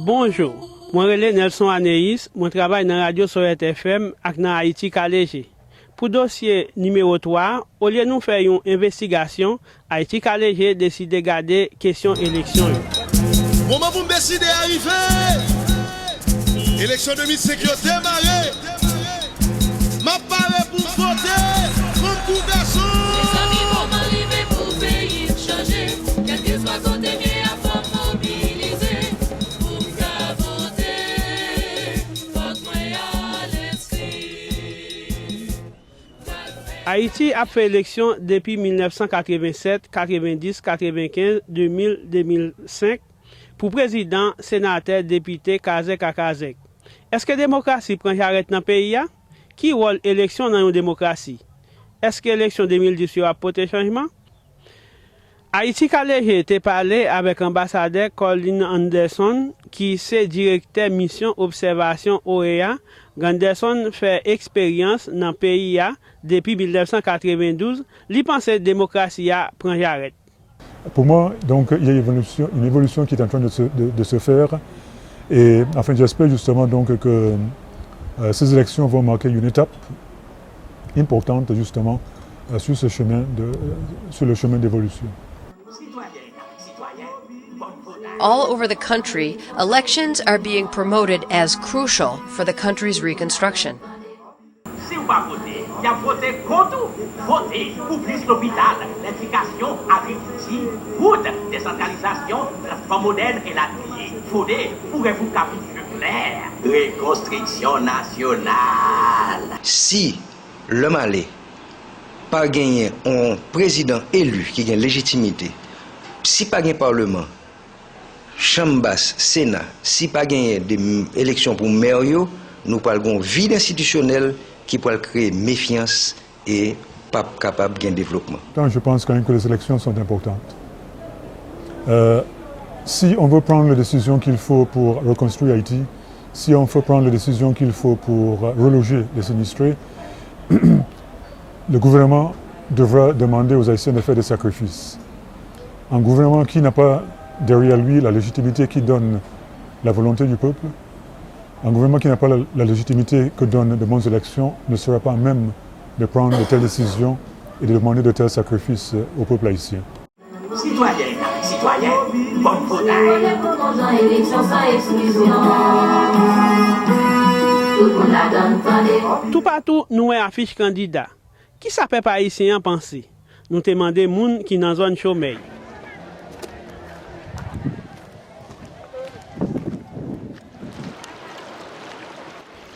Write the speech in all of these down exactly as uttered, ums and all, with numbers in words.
Bonjou, mwen rele Nelson Aneis, mwen travay nan Radyo Soyèt F M ak nan Ayiti Ka Leje. Pou dosye nimewo twa a, olye nou fè yon envestigasyon, Ayiti Ka Leje deside gade kesyon eleksyon yo. Moman pou m deside a rive! Eleksyon de mil senk yo demare! M ap pare pou m vote, fanm kou gason! Mezanmi, moman rive pou peyi m chanje. Kèlkeswa kote m ye a, fò m mobilize. Pou m ka vote, fòk mwen al enskri. Ayiti ap fè eleksyon depi mil nèf san katrevennsèt, katrevendis, katrevenkenz, de mil, de mil senk, pou prezidan, senatè, depite, kazèk ak azèk. Èske demokrasi pran jarèt nan peyi a? Ki wòl eleksyon nan yon demokrasi? Èske eleksyon de mil dis yo ap pote chanjman? Ayiti Ka Leje te pale avèk anbasadè Colin Anderson, ki se direktè misyon obsèvasyon O E A. Anderson fè eksperyans nan peyi a depi mil nèf san katrevendouz, li panse demokrasi a pran jarèt. Pour moi, donc, il y a une évolution, une évolution qui est en train de se, de, de se faire. Et enfin, j'espère justement donc que euh, ces élections vont marquer une étape importante justement euh, sur ce chemin de, sur le chemin d'évolution. All over the country, elections are being promoted as crucial for the country's reconstruction. Si w pa vote, y ap vote kont ou. Vote pou plis lopital, ledikasyon, agrikilti, wout, desantralizasyon, transpò modèn elatriye. Vote pou rèv ou ka vin pi klè. Rekonstriksyon nasyonal. Si lòm ale pa genyen yon prezidan eli ki gen lejitimite, si pa gen paleman, chanm bas, sena, si pa genyen de eleksyon pou mè yo, nou pral gen yon vid enstitisyonèl ki pral kreye mefyans e p ap kapab gen devlopman. Je pense quand même que les élections sont importantes. Euh, si on veut prendre les décisions qu'il faut pour reconstruire Haïti, si on veut prendre les décisions qu'il faut pour reloger les sinistrés, le gouvernement devra demander aux Haïtiens de faire des sacrifices. Un gouvernement qui n'a pas derrière lui la légitimité qui donne la volonté du peuple, un gouvernement qui n'a pas la, la légitimité que donnent de bonnes élections ne sera pas à même de prendre de telles décisions et de demander de tels sacrifices au peuple haïtien. Sitwayèn ak sitwayen, bòn votay. Toupatou nou wè afich kandida. Kisa pèp ayisyen an panse? Nou te mande moun ki nan zòn Chomèy.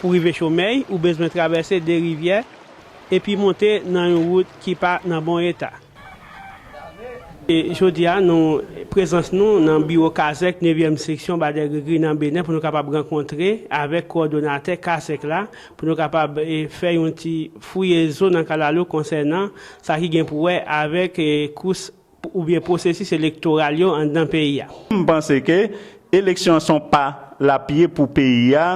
Pou rive Chomèy, ou bezwen travèse de rivyè epi monte nan yon wout ki pa nan bon eta. E jodi a, nou, prezans nou nan biwo Kazèk nevyèm seksyon Badègrigri nan Benè pou nou kapab rankontre avèk kowòdonatè Kazèk la, pou nou kapab e, fè yon ti fouye zo nan kalalou konsènan sa ki gen pou wè avèk e, kous oubyen pwosesis elektoral yo anndan peyi a. M panse ke eleksyon an se yon pa lapye pou peyi a,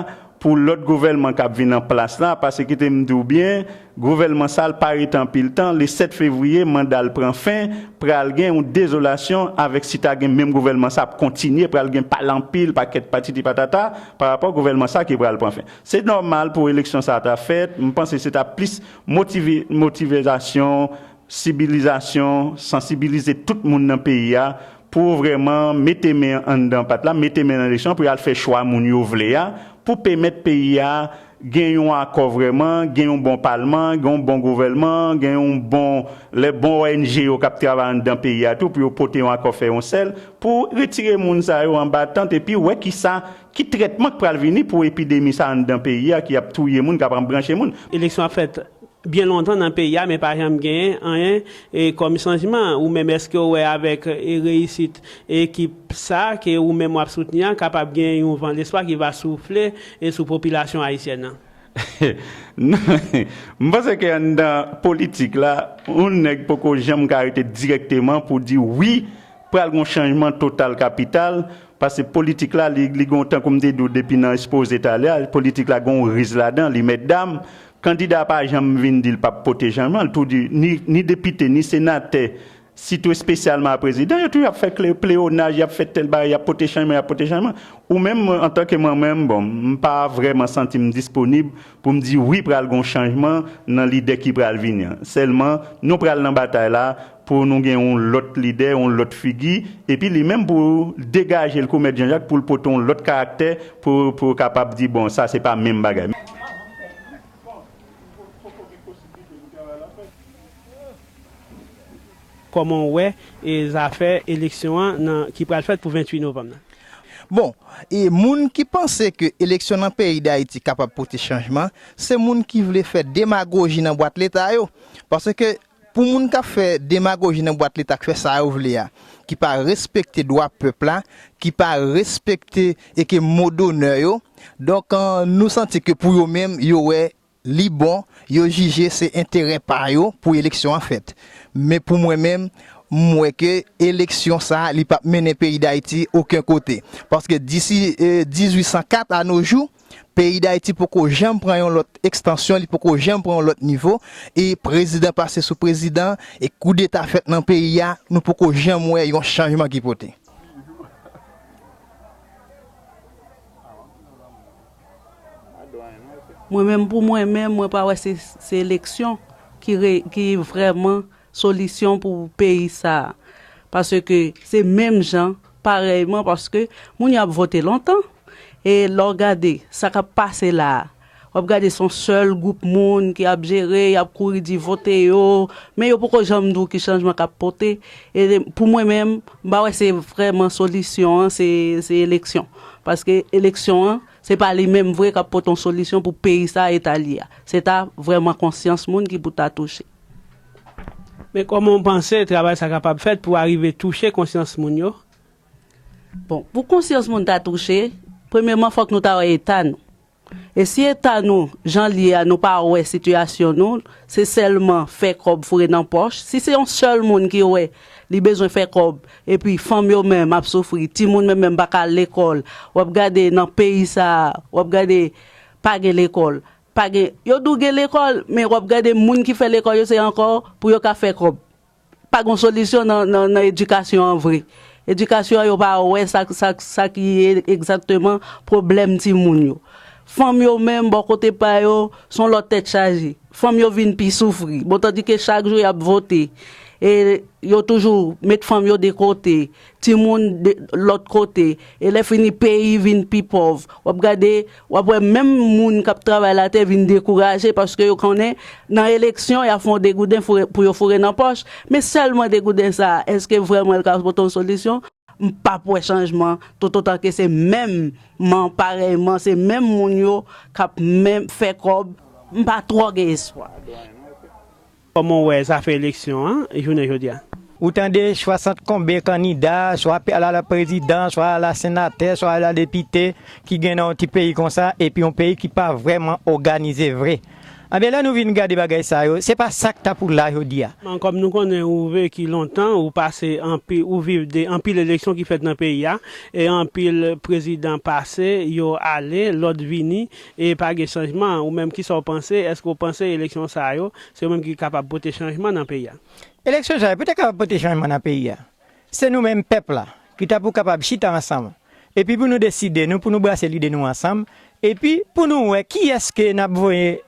pou lòt gouvèlman k ap vin an plas la, paske kite m di w byen, gouvèlman sa l pa rete anpil tan, le sèt fevriye manda l pran fen, pral gen yon dezolasyon avèk si ta gen menm gouvèlman sa ap kontinye, pral gen pale anpil, pakèt patiti patata, pa rapò gouvèlman sa ki pral pran fen. Se nòmal pou eleksyon sa ta fèt, m panse se ta plis motive, motivizasyon, sibilizasyon, sansibilize tout moun nan peyi a pou vrèman mete men anndan pat la, mete men nan eleksyon pou y al fè chwa moun yo vle a, pou pèmèt peyi a gen yon akò vrèman, gen yon bon palman, gen yon bon gouvèlman, gen yon bon, lè bon O N G yo k ap travay anndan peyi a tou, pou yo pote yon akò fè yon sèl, pou retire moun sa yo anba tant epi wè kisa, ki trètman k pral vini pou epidemi sa anndan peyi a ki ap touye moun, k ap anbranche moun. Eleksyon ap fèt byen lontan nan peyi a, men pa janm genyen anyen e, kòm chanjman. Ou menm, èske w wè avèk e, reyisit ekip sa ke ou menm w ap soutni an kapab gen yon van lespwa ki va soufle e, sou popilasyon ayisyèn nan? M panse ke anndan politik la, yon nèg poko janm ka rete dirèkteman pou di wi, pral gen yon chanjman total kapital, paske politik la, li, li gon, tankou m te di w depi nan ekspoze talè a, politik la gon riz ladan, li mèt dam. Kandida pa janm vin di l p ap pote chanjman, l tou di ni, ni depite, ni senatè, Sitou espesyalman a prezidan, yo toujou ap fè kle- pleyonaj, y ap fè tèl bagay, y ap pote chanjman, y ap pote chanjman. Ou menm, antanke mwen menm, bon, m pa vrèman santi m disponib pou m di wi, pral gen yon chanjman nan lidè ki pral vini an. Sèlman, nou pral nan batay la pou nou gen yon lòt lidè, yon lòt figi, epi li menm pou degaje l kou Mèt Jan Jak, pou l pote yon lòt karaktè, pou, pou kapab di, bon, sa se pa menm bagay. Kòman w wè e zafè eleksyon an nan, ki pral fèt pou venntuit novanm nan? Bon, e moun ki panse ke eleksyon nan peyi Dayiti kapab pote chanjman, se moun ki vle fè demagoji nan bwat leta yo. Paske pou moun k ap fè demagoji nan bwat leta, k fè sa yo vle a, ki pa respekte dwa pèp la, ki pa respekte e ke mo donè yo, donk, nou santi ke pou yo menm, yo wè li bon, yo jije se enterè pa yo pou eleksyon an fèt. Men pou mwen menm, m wè ke eleksyon sa a, li p ap mennen peyi Dayiti okenn kote. Paske disi, eh, dizuit san kat a no jou, peyi Dayiti poko janm pran yon lòt ekstansyon, li poko janm pran yon lòt nivo, e prezidan pase sou prezidan, e koudeta fèt nan peyi a, nou poko janm wè yon chanjman ki pote. Mwen menm, pou mwen menm, mwen pa wè se, se eleksyon ki, re, ki vrèman solisyon pou peyi sa a. Paske se menm jan, parèyman, paske moun yo ap vote lontan. E lè w gade sa k ap pase la a, w ap gade se yon sèl gwoup moun ki ap jere, y ap kouri di vote yo, men yo poko janm di w ki chanjman k ap pote. E pou mwen menm, m pa wè se vrèman solisyon an, se, se eleksyon. Paske eleksyon an, se pa li menm vre k ap pote yon solisyon pou peyi sa a eta l ye a. Se ta vrèman konsyans moun ki pou ta touche. Men kòman w panse travay sa kapab fèt pou arive touche konsyans moun yo? Bon, pou konsyans moun ta touche, premyèman, fòk nou ta wè eta nou. E si eta nou, jan l ye a, nou pa wè sitiyasyon nou, se sèlman fè kòb foure nan pòch. Si se yon sèl moun ki wè li bezwen fè kòb, epi fanm yo menm ap soufri, timoun menm menm pa ka al lekòl, w ap gade nan peyi sa a, w ap gade pa gen lekòl, pa gen, yo di w gen lekòl, men w ap gade moun ki fè lekòl yo se ankò pou yo ka fè kòb. Pa gen solisyon nan, nan, nan edikasyon an vre. Edikasyon an, yo pa wè sa, sa, sa ki egzakteman pwoblèm timoun yo. Fanm yo menm, bò kote pa yo, se yon lòt tèt chaje. Fanm yo vin pi soufri. Bon, tandike chak jou y ap vote, e yo toujou met fanm yo de kote, timoun de lòt kote, e lè fini peyi vin pi pòv. W ap gade, w ap wè menm moun k ap travay latè vin dekouraje paske yo konnen nan eleksyon, y ap fè yon degouden foure, pou yo foure nan pòch. Men sèlman degouden sa a, èske vrèman l ka pote yon solisyon? M p ap wè chanjman toutotan ke se menm man parèyman, se menm moun yo k ap menm fè kòb. M pa twò gen espwa. Kòman w wè zafè eleksyon an jounen jodi a? Ou tande swasant konbe kandida, swa a la prezidan, swa a la senatè, swa a la depite, ki gen nan yon ti peyi konsa, epi yon peyi ki pa vrèman òganize vre. Anben, lè nou vin gade bagay sa yo, se pa sa k ta pou la jodi a. Kòm nou konnen ou veki lontan, ou pase anpi, ou viv de anpil eleksyon ki fèt nan peyi a, e anpil prezidan pase, yo ale, lòt vini, e pa gen chanjman. Ou menm, kisa w panse? Èske w panse eleksyon sa yo, se yo menm ki kapab pote chanjman nan peyi a? Eleksyon sa yo, pou te kapab pote chanjman nan peyi a, se nou menm pèp la, ki ta pou kapab chita ansanm, epi pou nou deside nou, pou nou brase lide nou ansanm, epi pou nou wè kiyès ke n ap voye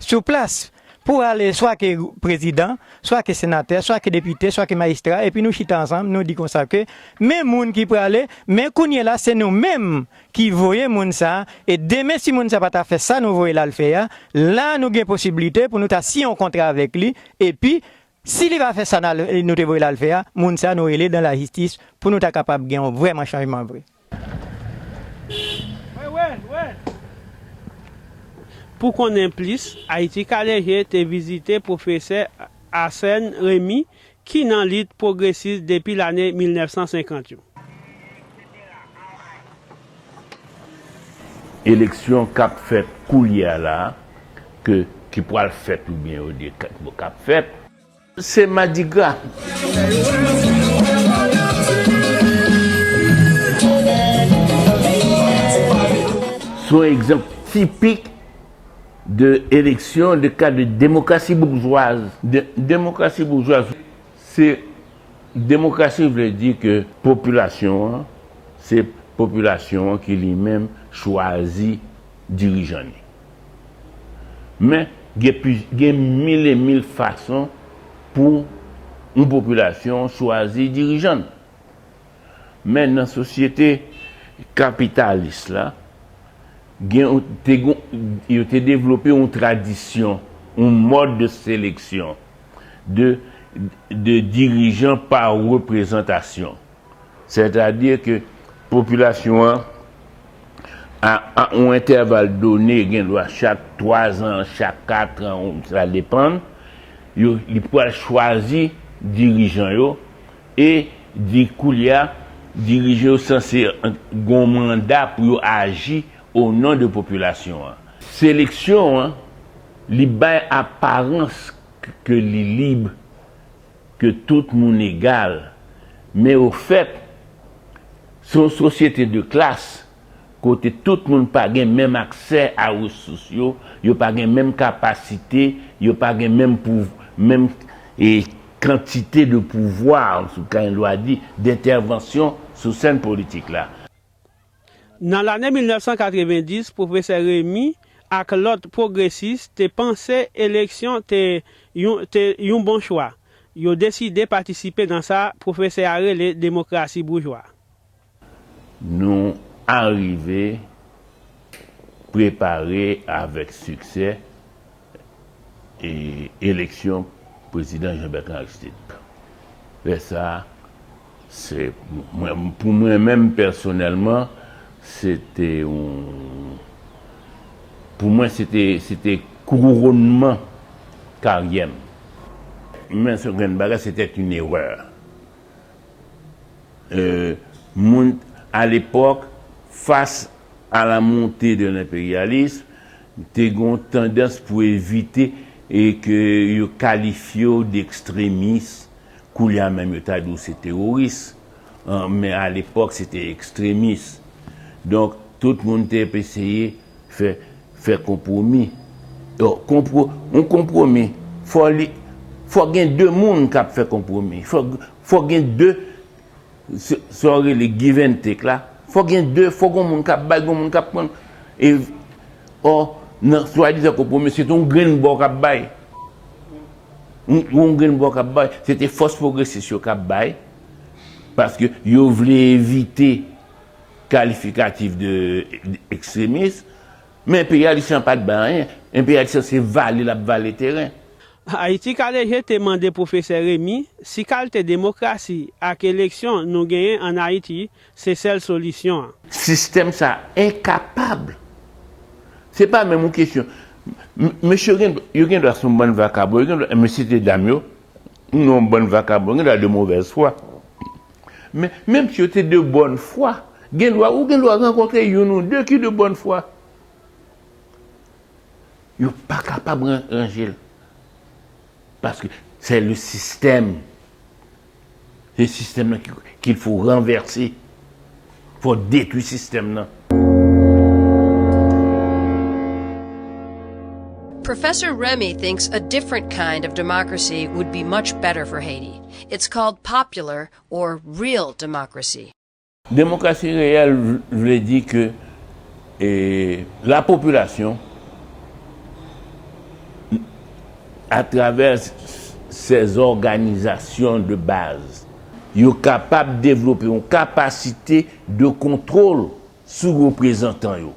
sou plas pou ale swa ke prezidan, swa ke senatè, swa ke depite, swa ke majistra, epi nou chita ansanm, nou di konsa ke men moun ki prale, men kounye la se nou menm ki voye moun sa, e demen si moun sa pa ta fè sa nou voye l al fè a, la nou gen posiblite pou nou ta siyen yon kontra avèk li, epi si li pa fè sa n al, nou te voye l al fè a, moun sa nou rele dan lajistis pou nou ta kapab gen yon vrèman chanjman vre. Pou konnen plis, Ayiti Kaleje te vizite pwofesè Arsène Rémy ki nan lit pwogresis depi lane mil nèf san senkant yo. Eleksyon k ap fèt koulye a la, ke, ki pral fèt oubyen yo di k ap fèt, se madigra. Se yon egzanp tipik de eleksyon, de ka de demokrasi boujwaz. De, demokrasi boujwaz, se Demokrasi vle di ke popilasyon an, se popilasyon an ki li menm chwazi dirijan li. Men, gen pli, gen mil e mil fason pou yon popilasyon chwazi dirijan l. Men nan sosyete kapitalis la, gen, te gon, yo te devlope yon tradisyon, yon mòd de seleksyon de, de dirijan pa reprezantasyon. Sètadi ke popilasyon an, a, a yon entèval done, gen dwa chak twa zan, chak kat an, sa depann, yo, li pral chwazi dirijan yo, e di koulye a, dirijan yo sanse gen yon manda pou yo aji o non de popilasyon an. Seleksyon an, li bay aparans ke li lib, ke tout moun egal. Men ofèt, se yon sosyete de klas, kote tout moun pa gen menm aksè a resous yo, yo pa gen menm kapasite, yo pa gen menm pouv-, menm, e, kantite de pouvwa, si w ka gen dwa di, dentèvansyon sou sèn politik la. Nan lane mil nèf san katrevenndis, pwofesè Remy ak lòt pwogresis te panse eleksyon te yon, te yon bon chwa. Yo deside patisipe nan sa pwofesè a rele demokrasi boujwa. Nou arive prepare avèk siksè e eleksyon prezidan Jean Bertrand Aristide. Lè sa a, se, mwen, pou mwen menm pèsonèlman, se te yon, pou mwen, se te, se te kouronnman karyè m. Men se yon grenn bagay, se te yon erè. Euh, moun, à l'époque, face à la montée de l'impérialisme, te gen yon tandans pou evite e ke yo kalifye w d'ekstremis. Koulye a menm yo ta di w se teworis. An, men alepòk, se te ekstremis. Donk, tout moun te ap eseye fè, fè konpwomi. Donk, konpwo-, yon konpwomi, fò li, fò gen de moun k ap fè konpwomi. Fò, fò gen de, se, sa yo rele give and take la. Fò gen de, fò gen moun k ap bay, gen moun k ap pran. E, ò, nan swadizan konpwomi, se te yon grenn bò k ap bay. Yon, yon grenn bò k ap bay. Se te fòs pwogresis yo k ap bay. Paske yo vle evite kalifikatif de ekstremis. Men enperyalis lan pa t bay anyen. Enperyalis lan se vale l ap vale teren. Ayiti K D G te mande pwofesè Remy si kalte demokrasi ak eleksyon nou genyen ann Ayiti se sèl solisyon an. Sistèm sa a enkapab. Se pa menm yon kesyon. M-, mesye yo gen, yo gen dwa se yon bann vakabon, yo gen dwa, mesye dam yo, nou yon bann vakabon, yo gen dwa de movèz fwa. Men, menm si yo te de bòn fwa, gen dwa, ou gen dwa rankontre youn ou de ki de bòn fwa. Yo pa kapab ran-, ranje l. Paske se le sistèm. Se sistèm nan ki, qu'il faut renverser. Fò detwi sistèm nan. Professor Remy thinks a different kind of democracy would be much better for Haiti. It's called popular or real democracy. Demokrasi reyèl v-, vle di ke, e, lapopilasyon, atravè s-, ses organizations de base, yo kapab devlope yon kapasite de kontwòl sou reprezantan yo.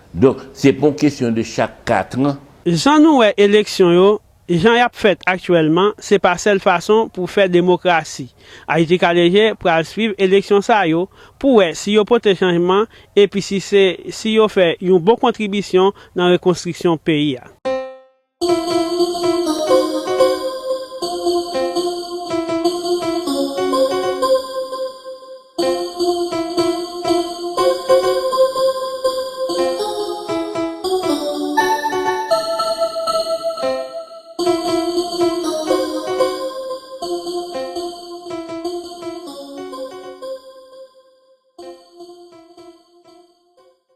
Donk, se pa yon kesyon de chak kat an. Jan nou wè eleksyon yo, jan y ap fèt aktyèlman, se pa sèl fason pou fè demokrasi. Ayiti K D G pral swiv eleksyon sa yo pou wè si yo pote chanjman epi si se, si yo fè yon bon kontribisyon nan rekonstriksyon peyi a.